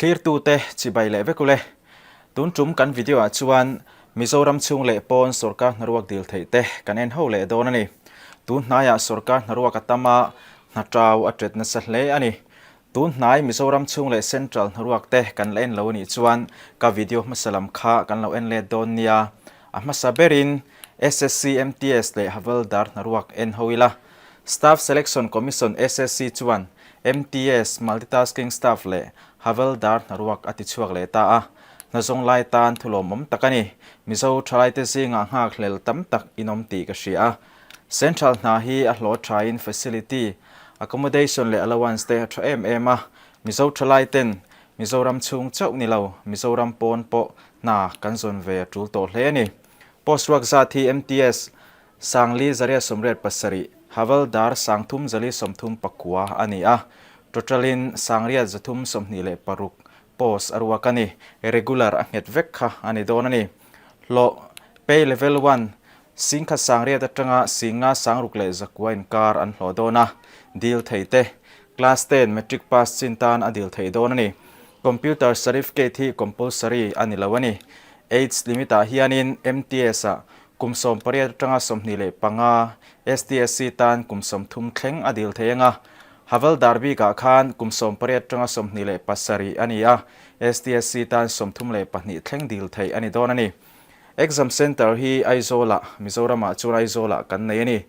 Thlirtute chibai leh vek ule. Tun tum kan video ah chuan Mizoram chhung leh pawn sorkar hnaruak dil theih te kan en ho leh dawn a ni. Tun hnaiah sorkar hnaruak a tam a, hna tau a tet nasa hle a ni. Tun hnai Mizoram chhung leh Central hnaruak te kan la en lo a nih chuan ka video hmasa lam kha kan lo en let dawn nia. A hmasa berin SSC, MTS leh Havaldar hnaruak en ho ila. Staff Selection Commission, SSC, chuan MTS, Multitasking Staff, leh Havaldar hnaruak a tichhuak leh ta a. Hna zawng lai tan thulawmawm tak a ni. Mizo thalaite zingah nghakhlel tam tak inawm tih ka hria a. Central hna hi a hlawh thain facility, accommodation leh allowance te a tha em em a. Mizo thalaiten Mizoram chhung chauh ni lo, Mizoram pawn pawh hna kan zawn ve a tul tawh hle a ni. Post ruak zat hi MTS Sangli 187, Havaldar 3439 a ni a, total-in 6326 post a ruak a ni. Regular a nghet vek kha a ni dawn a ni. Hlawh, Pay Level One, Singkhat 800 atanga Singa 6900 inkar an hlawh dawn a, dil thei te. Class 10 Matric pass chin tan a dil thei dawn a ni. Computer certificate hi compulsory a ni lo a ni. Age limit-ah hianin MTS-ah Kum 18 atanga 25, STSC tan kum 30 thleng a dil thei ang a. Havaldar bikah khan kum 18 atanga 27 a ni a, STSC tan 32 thleng dil theih a ni dawn a ni. Exam Centre hi Aizawlah, Mizoramah chuan Aizawlah kan nei a ni.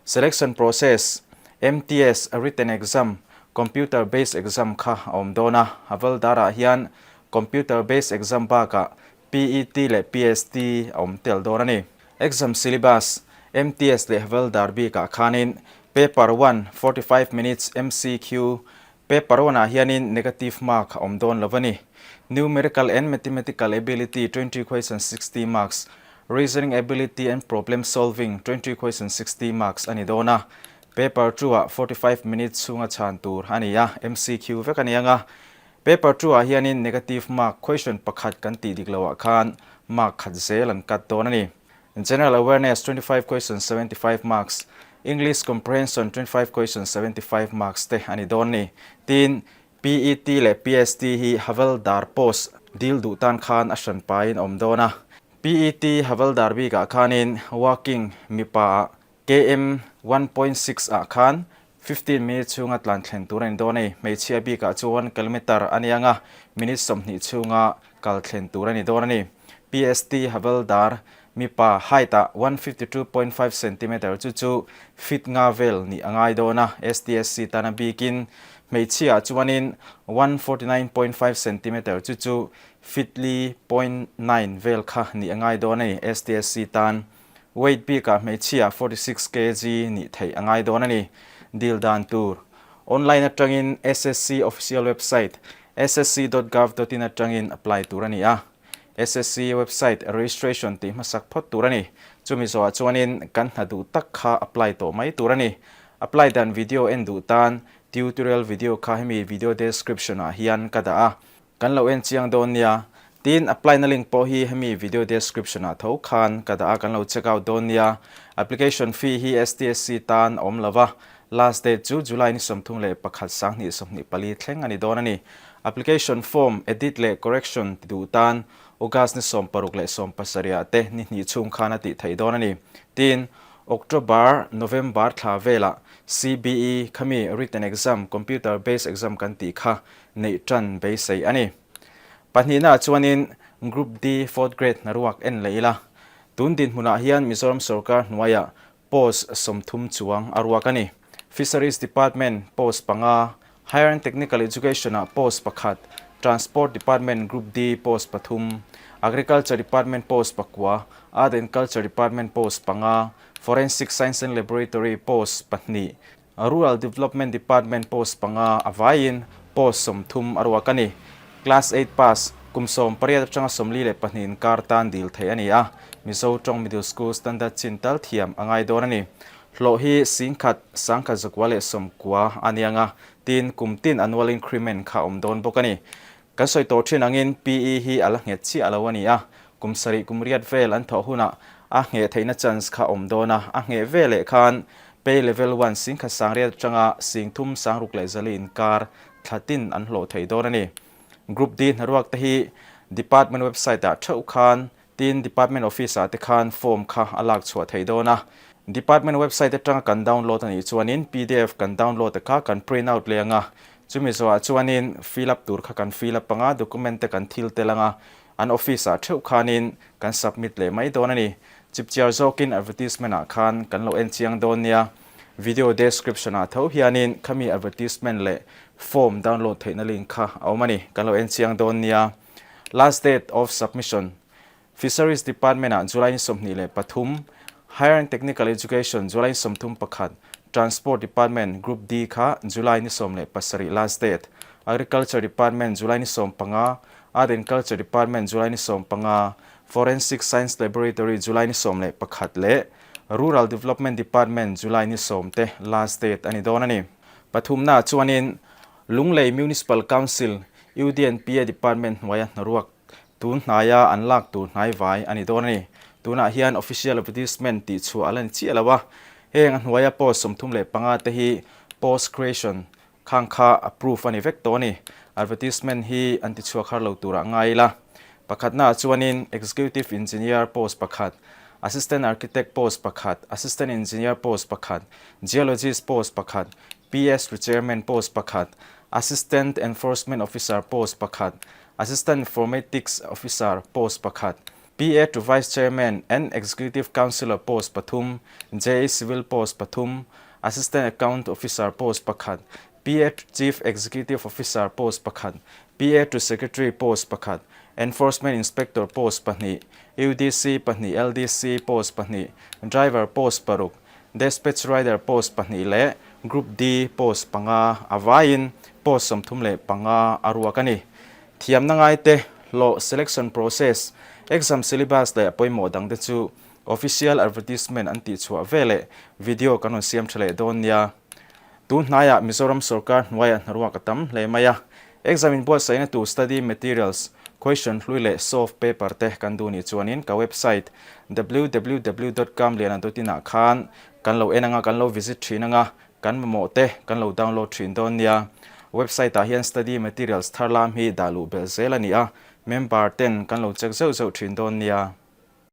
Selection Process, MTS, Written Exam, Computer Based Exam kha a awm dawn a. Havaldarah hian Computer Based Exam bakah PET leh PST a awm tel dawn a ni. Exam syllabus, MTS leh Havaldar bikah khanin Paper one, 45 minutes, MCQ, Paper one ah hianin negative mark a awm dawn lo a ni. Numerical and Mathematical Ability, 20 questions, 60 marks, Reasoning Ability and Problem Solving, 20 questions, 60 marks a ni dawn a. Paper two ah 45 minutes chhunga chhan tur a ni a, MCQ vek a ni ang a. Paper two ah hianin negative mark question pakhat kan tih dik loh ah khan mark khat zel an cut dawn a ni. General Awareness 25 question 75 marks, English Comprehension 25 question 75 marks te a ni dawn a ni. Tin, PET leh PST hi Havaldar post dil duh tan khan a hran pain a awm dawn a. PET Havaldar bikah khanin Walking mipa ah KM 1.6 ah khan 15 minute chhunga tlan thlen tur a ni dawn a ni. Hmeichhia bikah chuan kilometre a ni ang a, minute 20 chhunga kal thlen tur a ni dawn a ni. PST Havaldar mipa height ah 152.5 centimetre chu chu feet nga vel nih a ngai dawn a, STSC tana bikin hmeichhia ah chuanin 149.5 centimetre chu chu feet li point nine vel kha nih a ngai dawn a ni, STSC tan. Weight bikah hmeichhia 46 kg nih theih a ngai dawn a ni. Dil dan tur, Online atangin SSC official website ssc.gov.in atangin apply tur a ni a. SSC website registration tih hmasak phawt tur a ni. Chumi zawhah chuanin kan hna duh tak kha apply tawh mai tur a ni. Apply dan video en duh tan tutorial video kha hemi video description ah hian ka dah a. Kan lo en chiang dawn nia. Tin, apply na link pawh hi hemi video description ah tho khan ka dah a, kan lo check out dawn nia. Application fee hi STSC tan a awm lo va, last date chu July ni 31 2024 thleng a ni dawn a ni. Application form edit leh correction ti duh tan August ni 16 leh 17 ah te ni hnih chhung khan a tih theih dawn a ni. Tin, October, November thla velah CBE khami written exam, computer based exam kan tih kha neih tan beisei a ni. Pahnihnaah chuanin Group D Fourth Grade hnaruak en leh ila, tun dinhmunah hian Mizoram sorkar hnuaiah post 30 chuang a ruak a ni. Fisheries Department post panga, Higher and Technical Education-ah post pakhat, Transport Department Group D post pathum, Agriculture Department post pakua, Art and Culture Department post panga, Forensic Science and Laboratory post pahnih, Rural Development Department post panga a vaiin post 30 a ruak a ni. Class eight pass, kum 18 atanga 42 inkar tan dil theih a ni a, Mizo tawng Middle School Standard chin tal thiam a ngai dawn a ni. Hlawh hi 10,000, 1,190 a ni ang a, tin kum tin annual increment kha a awm dawn bawk a ni. Kan sawi tawh thin angin PE hi a la nghet chiah lo a ni a, kum sarih kum riat vel an thawh hunah a ngheh theihna chance kha awm dawn a, a ngheh ve leh khan pay level one 10,100 atanga 36,400 inkar thla tin an hlawh thei dawn a ni. Group D hnaruak te hi Department website ah theuh khan tin Department office ah te khan form kha a lak chhuah theih dawn a. Department website atanga kan download a nih chuanin pdf kan download a kha kan print out leh anga, chumi zawhah chuanin fill up tur kha kan fill up anga, document te kan thil tel anga, an office ah theuh khanin kan submit leh mai dawn a ni. Chipchiar zawkin advertisement ah khan kan lo en chiang dawn nia. Video description ah tho hianin khami advertisement leh form download theihna link kha a awm a ni, kan lo en chiang dawn nia. Last date of submission, Fisheries Department ah July ni 23, Higher and Technical Education July ni 31, Transport Department Group D kha July ni 17 last date, Agriculture Department July ni 15, Art and Culture Department July ni 15, Forensic Science Laboratory July ni 11 leh Rural Development Department July ni 10 te last date a ni dawn a ni. Pathumnaah chuanin Lunglei Municipal Council, UDNPA Department hnuaia hnaruak tun hnaia an lak tur hnai vai a ni dawn a ni. Tunah hian official advertisement tih chhuah a la ni chiah lo a, heng a hnuaia post 35 te hi post creation Khang kha approve a ni vek tawh a ni. Advertisement hi an ti chhuak har lo turah ngai ila. Pakhatnaah chuanin Executive Engineer post pakhat, Assistant Architect post pakhat, Assistant Engineer post pakhat, Geologist post pakhat, PS to Chairman post pakhat, Assistant Enforcement Officer post pakhat, Assistant Informatics Officer post pakhat, PA to Vice Chairman and Executive Councillor post pathum, JA Civil post pathum, Assistant Account Officer post pakhat, PA to Chief Executive Officer post pakhat, PA to Secretary post pakhat, Enforcement Inspector post pahnih, UDC pahnih, LDC post pahnih, Driver post paruk, Despatch Rider post pahnih leh Group D post panga a vaiin post 35 a ruak a ni. Thiamna ngaite, hlawh selection process, exam syllabus leh a pawimawh dangte chu official advertisement an tihchhuah ve leh video kan rawn siam tha leh dawn nia. Tun hnaiah Mizoram sorkar hnuaiah hnaruak a tam hle mai a, exam inbuatsaihna tur study materials, question hlui leh solve paper te kan duh nih chuanin ka website www dot kamliana dot in ah khan kan lo en anga kan lo visit thin anga Kan mamawh te kan lo download thin dawn nia. Website ah hian study materials thar lam hi dah luh belh zel a ni a, member ten kan lo check zeuh zeuh thin dawn nia.